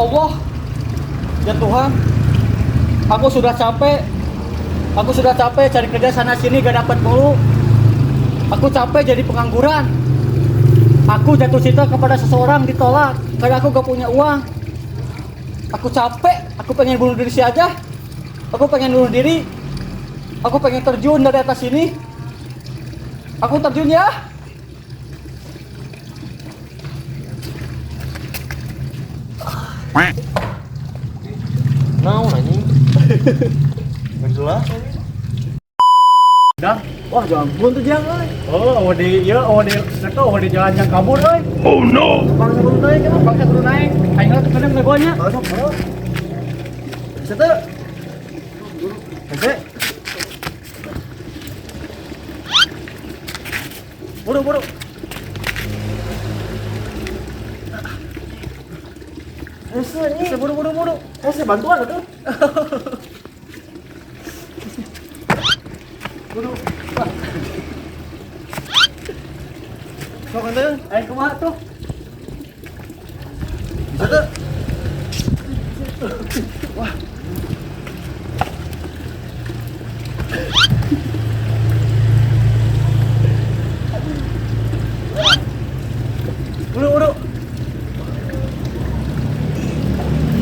Allah, ya Tuhan, aku sudah capek. Aku sudah capek cari kerja sana sini gak dapat mulu. Aku capek jadi pengangguran. Aku jatuh cinta kepada seseorang ditolak karena aku gak punya uang. Aku capek, aku pengen bunuh diri saja. Aku pengen bunuh diri. Aku pengen terjun dari atas sini. Aku terjun ya. Naon anjing? Nggak jelas. Dah. Wah, jagoan tuh jang euy. Oh, di ya, oh di itu oh di jalan yang kabur euy. Bangsa kudu naik kan? Bangsa kudu naik. Aing lah tuh negonya. Ayo sok, ayo. Bisa tuh. Bisa. Buru buru. Hese anjing. Bisa buru buru buru. Hese bantuan atuh. Buru. Wah, Sok atuh. aing kumaha tuh? Bisa tuh. Wah. Buru buru.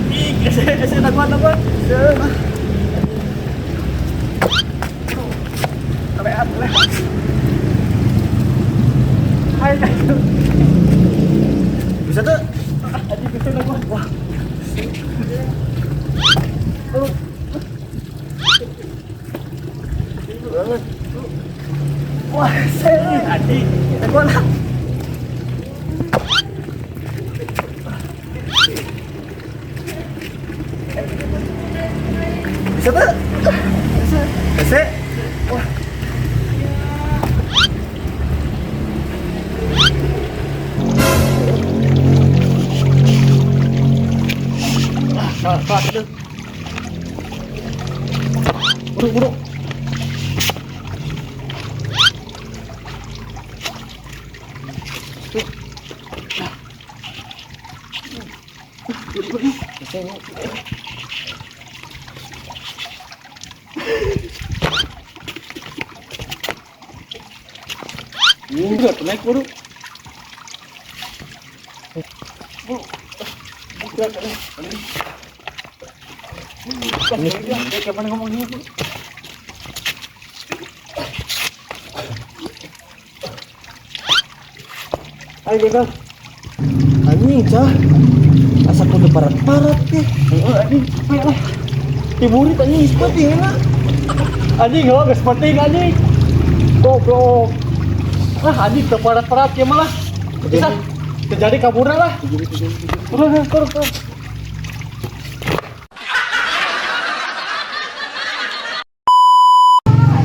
Ih, ese ese daguan daguan. Bisa. Lehat lehat. Hai ayo. Bisa tuh. Anjing itu daguan. Wah. Buru. Banget. Wah, ese anjing. Daguan lah. Bisa tuh. Bisa. Hese. Wah. Salah, salah itu. Buru, buru. Enggak, naik buru. Buru. Enggak, naik. Ini kapan ngomongnya, Bu? Ayo gagal. Anjing cah. Asa kudu parat-parat teh. Heeh, anjing, capek lah. Tiburit anjing seperti enak. Anjing, oh, geus penting anjing. Goblok. Ah, anjing teu parat-parat ya malah. Bisa terjadi kaburna lah. Turun, turun, turun, turun.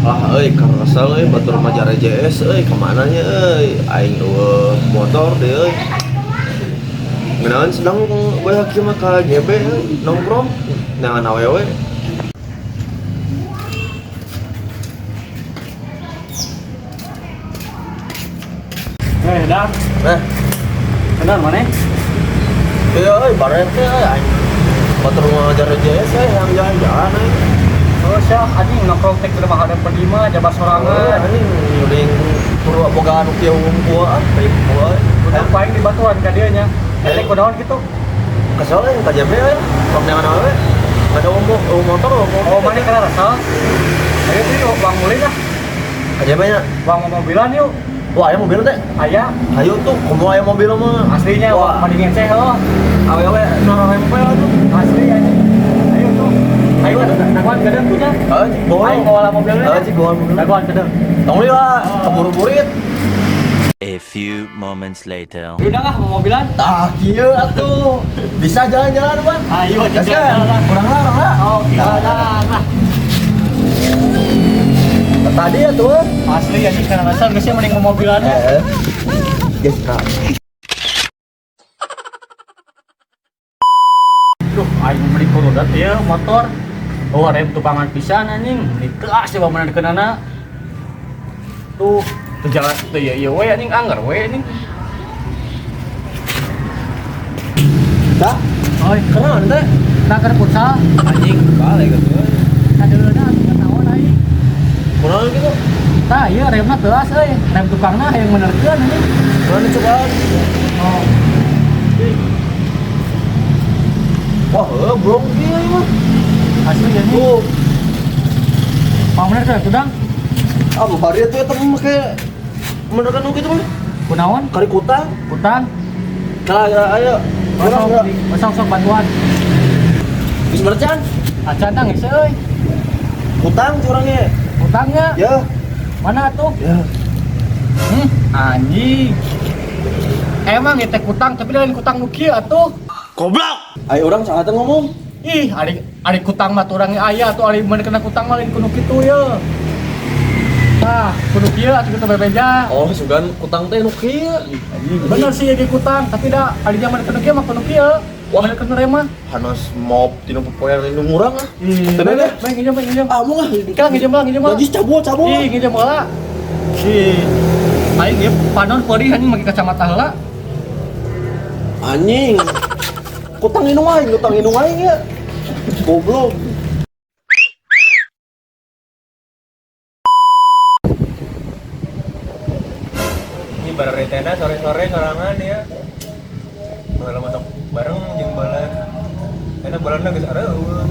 Ah euy kesel euy batur mah jare JS euy kemana nya euy aing eueuh motor deh euy. Ngeunaan sedang banyak kieu mah ka GB euy nongkrong neangan awewe. Eh, dah. Eh, Benar mana? iya euy baret teh euy aing batur mah jare JS euy yang jalan-jalan euy. Oh, siap anjing nongkrong teh kudu mahal berlima jaba Oh, sorangan. anjing mending kudu boga anu kieu wungkul ah baik euy. Udah paling di batuan ka dieu nya. Eta kunaon kitu? Kesel euy ka JB euy rong neangan awewe. Ada motor, mobil. Oh, mana kana resel? Ayo tuh yuk, bang mulai lah. Ka JB nya. Bang mau mobilan yuk. Wah, aya mobil teh. Aya, Ayo tuh, komo aya mobil mah. aslinya Wah. wah mending ngeceh heuh. Awewe narempel tuh. Asli anjing. Ayo tuh. Ayo daguan kedeung punya. Heeh, cik bawa. Aing bawa mobilnya. Heeh, cik bawa mobil. Daguan kedeung. Tong lila, keburu-burit. A few moments later. Udah lah mau mobilan. Tah, kieu atuh. Bisa jalan-jalan, Bang. Ayo Gaskeun. jalan. Kurang lah, kurang lah. Oke, jalan lah. Tadi ya tuh. Asli anjing kana resel geus mending mau mobilan. Heeh. Geus ka. Duh, aing beli kurudat ieu motor. Oh, rem tukangan pisan anjing. Beli kelas coba mana dikenana. Tuh, teu jalan teu ieu ieu we anjing anggar we anjing. Dah. Oi, Kenapa teh? Nah, keur futsal. Anjing, balik gitu. Kadeuleuna atuh naon aing. Kunaon gitu? Tah, ieu remna teuas euy. Rem tukangna hayang menerkeun anjing. Kunaon dicobaan? Oh. Wah, heuh, blong kieu ieu mah. Asli jadi. Tuh, Pang bener teh tudang. ah bari atuh eta mah make menerkeun nu kitu mah. Kunaon? Kari kutang. Kutang. Kalah ayo. Urang Sok, sok sok bantuan. Geus bercan. Acan tang geus euy. Kutang curangnya. Kutangnya Ya, mana tuh? ya. Anjing. Emang itu kutang tapi lain kutang nu kieu atuh. Goblok. Ayo urang saha teh ngomong. Ih, ari ari kutang mah turang aya atuh ari mun kena kutang mah lain kudu kitu ye. Tah, kudu kieu atuh kitu bebeja. Oh, sugan kutang teh nu kieu. Bener sih ieu kutang, tapi da ari zaman kudu kieu mah kudu kieu. Wah. Wah, kena remah. Hanos mop tina popoean nu ngurang ah. Ih, Tenan ya? bae nginjem, bae nginjem. Ah, mau ah. Kang nginjem lah, nginjem lah. Najis cabul, cabul. Ih, nginjem heula. Ih. Aing ieu panon peurih anjing make kacamata heula. Anjing. Kutang indung aing ya. Goblok. Ini bareng sore-sore sorangan ya. Malah masuk bareng jeung balan. Karena balanna geus areueuh.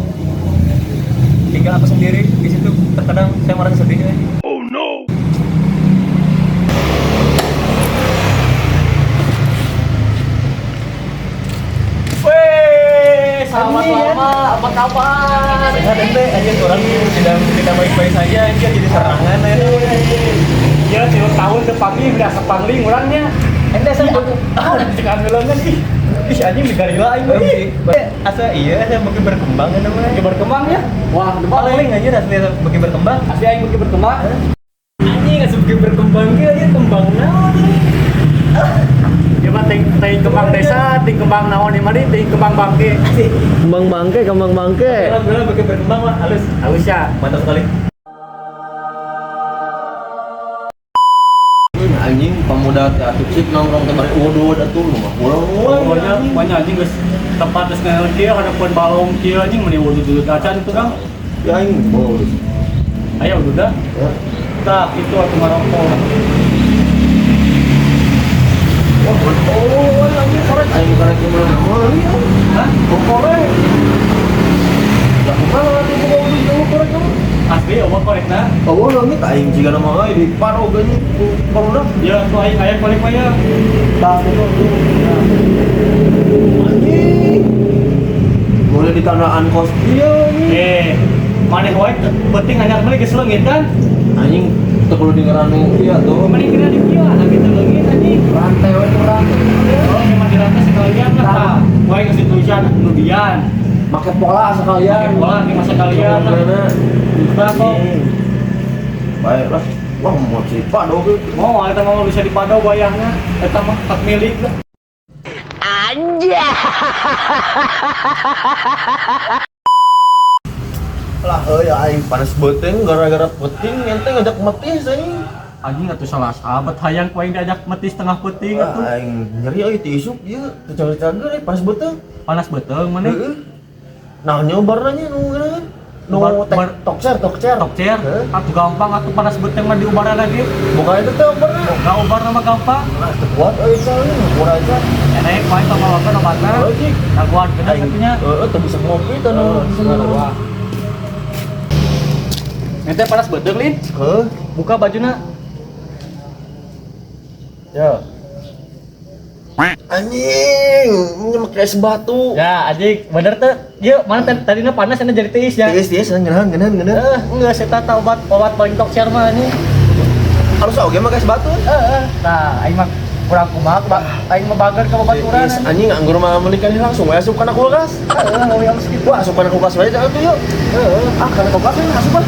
Tinggal aku sendiri di situ, terkadang saya merasa sedih ya. Weh, selamat lama, apa kabar? Sehat ente, anjir orang sedang tidak baik-baik saja anjir jadi serangan ya. Ya, 3 tahun tepangling, udah sepangling orangnya. Ente saya Ah, cek angeuleungeun ih. Ih, anjing digarila aing mah, ih. Asa iya, asa makin berkembang kan namanya. Makin berkembang ya. Wah, Paling anjir asli asa makin berkembang. Asli aing makin berkembang. Anjing asa makin berkembang ge anjir kembang naon ini. Ya mah ting ting kembang desa, ting kembang naon ieu mah di ting kembang bangke. Kembang bangke, kembang bangke. Alhamdulillah makin berkembang lah, halus. Halus ya. Mantap sekali. Anjing pemuda teh atuh cik nongkrong teh bari udud atuh lu mah pulang. Pokoknya banyak anjing geus tempat geus ngaeun kieu hadapeun balong kieu anjing meni wudud-wudud acan itu Kang. Ya aing bau. Ayo udah. Ya. Tah, itu atuh ngarokok. Wah, oh, anjing korek aing korek gimana meuli ya. Hah? Oh, korek. Lah kumaha atuh boga udud jauh korek mah. Asli eueuh korekna. Oh, leungit aing jiga nama euy di paro geunya ku barudak. Ya, tuh aing aya korek mah ya. Tah gitu tuh. Anjing. Mulai ditandaan kos kieu anjing. Eh, maneh wae penting anyar meuli geus leungit kan? Anjing teu perlu dengeran nu ieu atuh. Maneh kira di kieu nah gitu leungit anjing. Rantai we tuh rantai. Oh, memang dirantai sekalian lah tah. Wae geus ditulisan Nubian. Make pola sekalian. Make pola di masa kalian lah. Mana? Nah, kok Baiklah. Wah, mau cerita dong. mau eta mah bisa dipado wayahna eta mah hak milik lah. Lah, euy aing panas beuteung gara-gara peuting ente ngajak metis anjing. Anjing atuh salah sahabat hayang ku aing diajak metis tengah peuting Ah, atuh. aing nyeri euy ti isuk ieu teu cager-cager euy panas beuteung. Panas beuteung maneh. Heeh. Nah, nyobarna nya nu ngeunaheun. Nu tokcer, tokcer. Tokcer, Heeh. atuh gampang atuh panas beuteung mah diubaran lagi. Bukan itu teh obarna. Enggak ubar mah gampang. Nah, teu kuat euy soalnya, kurang aja. Enek wae tong ngalakeun obatna. Logik. Dagoan gede Aing satunya. heeh teu bisa ngopi teh nu. Ente panas beuteung lin. Heuh. Buka bajuna. Ya. Anjing, ini make es batu. Ya, anjing, bener tuh. Yuk, mana tadinya panas ini jadi tiis ya. Tiis, tiis, ngeunaheun, ngeunaheun, ngeunaheun. Eh, enggak, saya tahu obat obat paling tokser mah ini. Harus oge make es batu. Heeh. Nah, aing mah kurang kumaha, aing mah bager ka babaturan. Tiis, anjing anggur mah meuli kan langsung we asup kana kulkas. Heeh, leuwih halus kitu. Wah, asup kana kulkas wae atuh yuk. Heeh. Ah, kana kulkas we asup ah.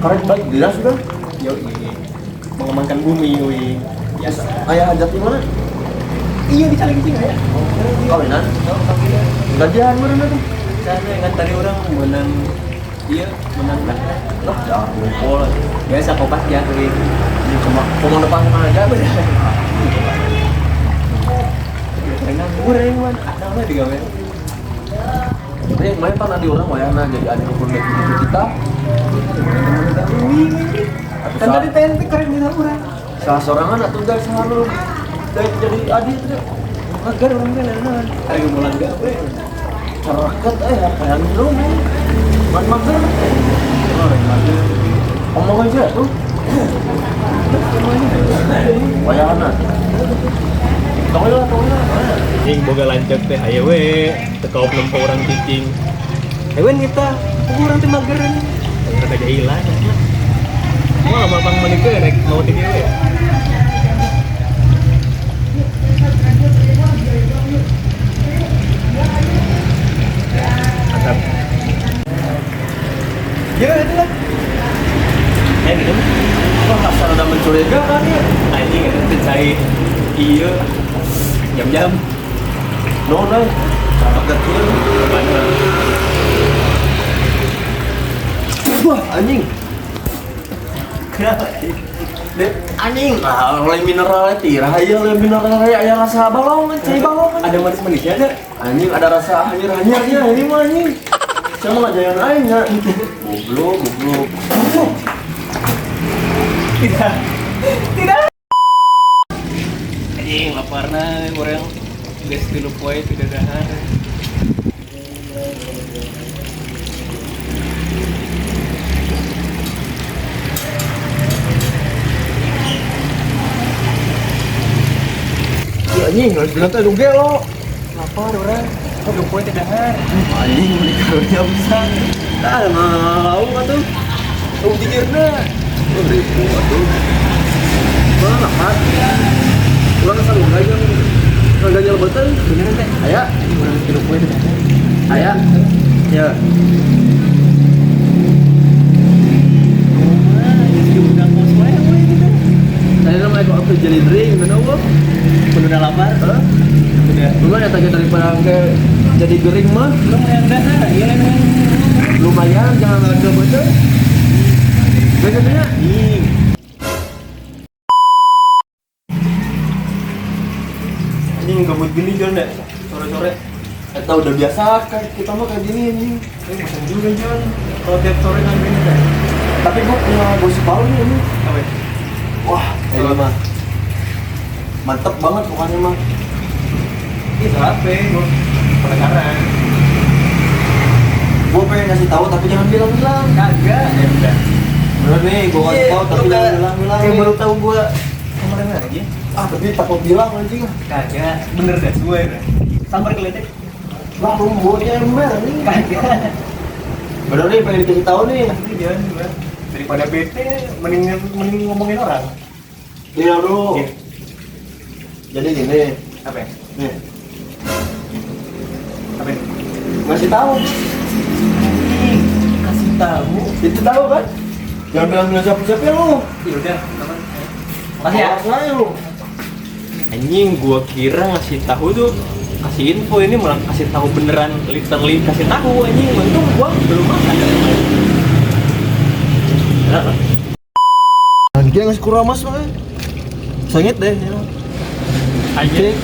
Karek balik dinas sudah. Yo, mengembangkan bumi, yoi. Biasa. Ayah hajat di mana? Iya, di Calingcing ya. Kawinan. Gajian mana tuh? Sana kan tadi orang menang, iya menang lah. Lah, jangan ngumpul. Biasa kopas ya, yoi. Di kemang depan mana aja bener. Karena nganggur ya man, ada mah digawe. Tapi yang main pan adi orang wayahna jadi adi nu kudu kita. Kan tadi TNT keren di urang. Salah sorangan atuh guys selalu jadi adi teh. Mager urang teh naon. Ari mulang gawe. Ceraket apa yang lu man mager. Omong aja tuh. Wayahna. Tong lah, tong lah. Anjing boga lanceuk teh haye we, teu kaop nempo urang cicing. Hewen kita, urang teh mager. Urang aja hilang. Wah, mapang maneh ge rek mau ti dieu ya. Mantap. Ya itu lah. Ya gitu. Wah, kasar udah mencurigakan ya. Anjing eta teh cai ieu jam-jam. No, no. Kecil. Wah, anjing. Kenapa? Anjing, ah, oleh mineralnya tirah ya, oleh mineralnya aya rasa balong, cai balong. Ada manis-manisnya ada. Anjing ada rasa hanyir-hanyirnya ini mah anjing. Saya mau ngajarin aing ya. Goblok, goblok. Tidak. Tidak. Anjing laparna urang geus 3 poe tidak dahar. Ya anjing, bilang teh nu gelo. Lapar urang, 3 poe tidak dahar. Anjing beli karunya bisa. Tah ngalaung atuh. Tong jigirna. Oh, ribu atuh. Mana lapar? Urang sarung aja. Ngaganyal beuteung. Beneran teh? Aya, Anjing urang 3 poe tidak dahar. aya. Ya. Udah kos wae we gitu. Tadi mah aku apa jadi drink, bener eueuh. Udah lapar? Hah? Udah. Lumayan ya daripada ke jadi gering mah. Lumayan dahar, iya lumayan. Lumayan jangan ngaganyal beuteung. Biasanya Anjing. Anjing gabut gini Jon deh. Sore-sore. Eta udah biasa kayak kita mah kayak gini anjing. Bosan juga Jon. Kalau tiap sore kan gini teh. Tapi gua punya gosip baru nih ini. Apa ya? Wah, ini mah mantep banget pokoknya mah. Ih, HP gua penasaran. Gua pengen ngasih tahu tapi jangan bilang-bilang. Kagak. Ya udah. Bener nih, gua kasih tahu tapi jangan bilang-bilang. Kayak baru tahu gua kemarin aja. Ah, tapi takut bilang anjing. Kagak, bener dah gue dah. Sambar geledek. Lah, lu baunya ember nih. Kagak. Bener nih pengen dikasih tahu nih. Asli Jon gua. Daripada bete mending ngomongin orang. Iya dulu. Iya. Jadi gini. Apa ya? Nih. Apa ya? Ngasih tahu. Kasih tahu. Itu tahu kan? Jangan bilang-bilang siapa-siapa lu. Ya udah, aman. Makasih ya. Awas lu. Anjing, gua kira ngasih tahu tuh kasih info, ini malah kasih tahu beneran, literally kasih tahu anjing. Untung gua belum makan dari kemarin. Nah, dia ngasih kuramas mah. Sengit deh. Anjing.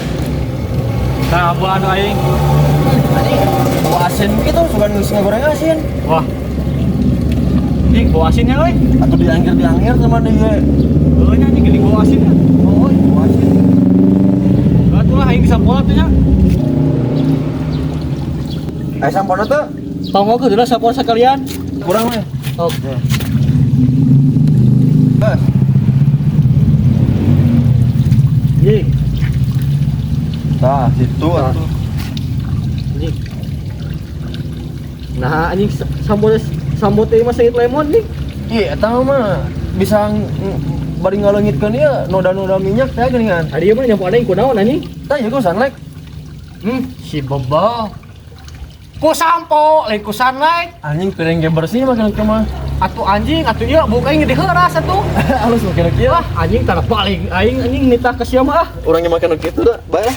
Nah, apa anu aing? Anjing, bawa asin gitu, suka ngegoreng asin. Wah. Anjing, bawa asinnya euy. Atau diangir-diangir sama dia. Heuh nya anjing geuning bawa asin. Oh, bawa asin. Atuh lah aing disampola teh nya. Ayo sampona teh. Tonggo ke dulu sampol sekalian. Kurang mah. Oke. Bas. Anjing. Tah, situ atuh. Anjing. Nah, anjing sambal sambal teh mah sengit lemon nih. Iya, eta mah bisa bari ngaleungitkeun ieu noda-noda minyak teh geuningan. Tadi mah nyampo ada yang kunaon anjing. Tah ieu ku sunlight. Si bebel. Ku sampo, lain ku sunlight. Anjing piring ge bersih mah kena mah. Atuh anjing, atuh ieu buka aing diheuras atuh. Halus mah kena kieu. Wah, anjing tara balik aing anjing nitah ka sia mah ah. Urang ge makan kitu da, bae lah.